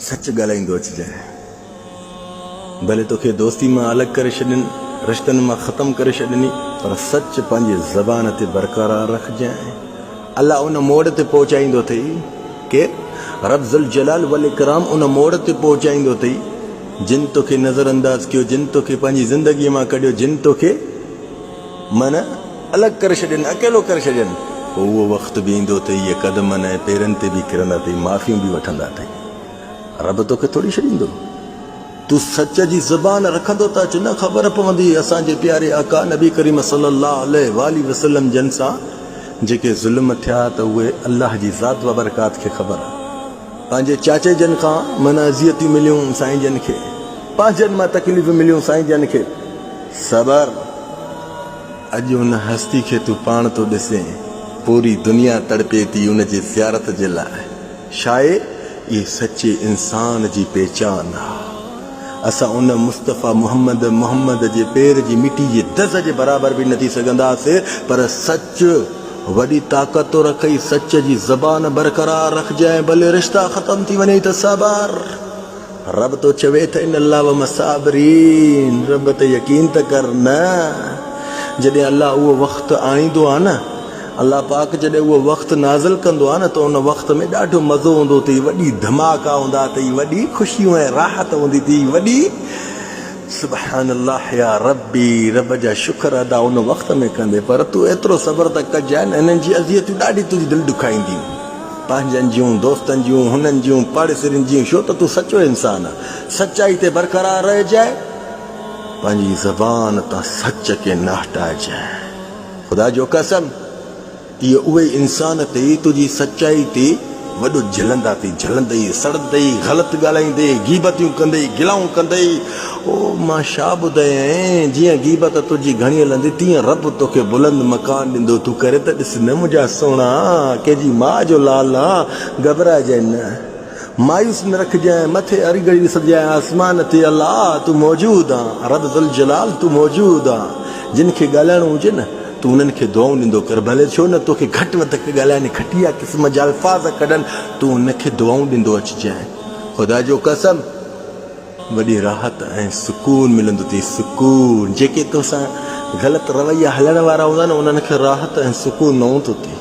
سچ ڳالهائيندو اچجانء. ڀلي توکي دوستي مان الڳ ڪري ڇڏين، رشتن مان ختم ڪري ڇڏني، پر سچ پنهنجي زبان تي برقرار رکجانء. الله ان موڙ تي پهچائيندو اٿئي. ڪير؟ رب ذوالجلال والاڪرام ان موڙ تي پهچائيندو اٿئي، جن توکي نظر انداز ڪيو، جن توکي پنهنجي زندگيء مان ڪڍيو، جن توکي. من الڳ ڪري ڇڏين، اڪيلو ڪري ڇڏين، پوء اهو وقت به ايندو ته اهي قدمن ۽ پيرن تي به ڪرندا اٿئي، معافيون به وٺندا اٿئي. رب توکي ٿوري ڇڏيندو. تون سچ جي زبان رکندو ته اچ نه خبر پوندي اسان جي پياري آقا نبي ڪريم صلي الله عليه واٰله وسلم جن سان جيڪي ظلم ٿيا ته اهي الله جي ذات وبرڪات کي خبر. پنهنجي چاچي جن کان من اذيتون مليون سائين جن کي، پنهنجن مان تڪليفون مليون سائين جن کي. صبر! اڄ ان هستي کي تون پاڻ ٿو ڏسين، پوري دنيا تڙپي ٿي ان جي زيارت جي لاء. شايد اهي سچي انسان جي پهچان آ. اسان ان مصطفيٰ محمد محمد جي پير جي مٽي جي دز جي برابر به نه ٿي سگهنداسين، پر سچ وڏي طاقت ٿو رکئي، سچ جي زبان برقرار رکجانء، ڀلي رشتا ختم ٿي وڃئي ته صبر! رب ٿو چوي ته ان الله ومع الصابرين رب تي يقين ته ڪر نه جڏهن الله اهو وقت آڻيندو آهي نه الله پاڪ جڏهن اهو وقت نازل ڪندو آهي نه ته ان وقت ۾ ڏاڍو مزو هوندو اٿئي وڏي ڌماڪا هوندا اٿئي وڏي خوشيون ۽ راحت هوندي اٿئي وڏي سبحان الله يا ربي رب جا شڪر ادا ان وقت ۾ ڪندي پر تون ايترو صبر ته ڪجانء نه انهن جي اذيتون ڏاڍي تنهنجي دل ڏکائينديون. پنهنجن جون، دوستن جون، هنن جون، پاڙيسرين جون، ڇو ته تون سچو انسان آن. سچائي تي برقرار رهجانء، پنهنجي زبان تان سچ کي نه هٽائجانء. خدا جو قسم، اهي اهي انسان اٿئي، تنهنجي سچائي تي وڏو جهلندا اٿئي، جهلندئي، سڙندئي، غلط ڳالهائيندئي، غيبتيون ڪندئي، گلائون ڪندئي. او مان ڇا ٻڌايانء، جيئن غيبت تنهنجي گهڻي هلندي، تيئن رب توکي بلند مڪان ڏيندو. تون ڪري ته ڏس نه منهنجا سهڻا، ڪنهن جي ماء جو لال آن، گهٻرائجانء نه، مايوس نه رکجانء، مٿي هر گهڙي ڏسجانء آسمان تي الله تون موجود آن، رب ذوالجلال تون موجود آن. جن کي ڳالهائڻو هجي نه، تون انهن کي دعائون ڏيندو ڪر، ڀلي ڇو نه توکي گهٽ وڌ ڳالهائن، گهٽيا قسم جا الفاظ ڪڍن، تون انهن کي دعائون ڏيندو اچجانء. خدا جو قسم! وڏي راحت ۽ سڪون ملندو اٿئي، سڪون. جيڪي توسان غلط رويا هلڻ وارا هوندا نه انهن کي راحت ۽ سڪون نه هوندو اٿئي.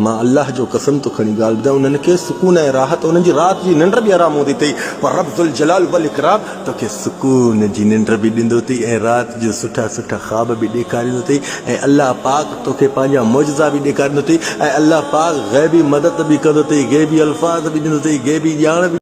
مان الله جو قسم ٿو کڻي ڳالهه ٻڌايان انهن کي سڪون ۽ راحت انهن جي رات جي ننڊ به حرام هوندي اٿئي پر رب ذوالجلال والاڪرام توکي سڪون جي ننڊ به ڏيندو اٿئي ۽ رات جو سٺا سٺا خواب به ڏيکاريندو اٿئي ۽ الله پاڪ توکي پنهنجا معجزا به ڏيکاريندو اٿئي ۽ الله پاڪ غيبي مدد به ڪندو اٿئي غيبي الفاظ به ڏيندو اٿئي غيبي ڄاڻ به.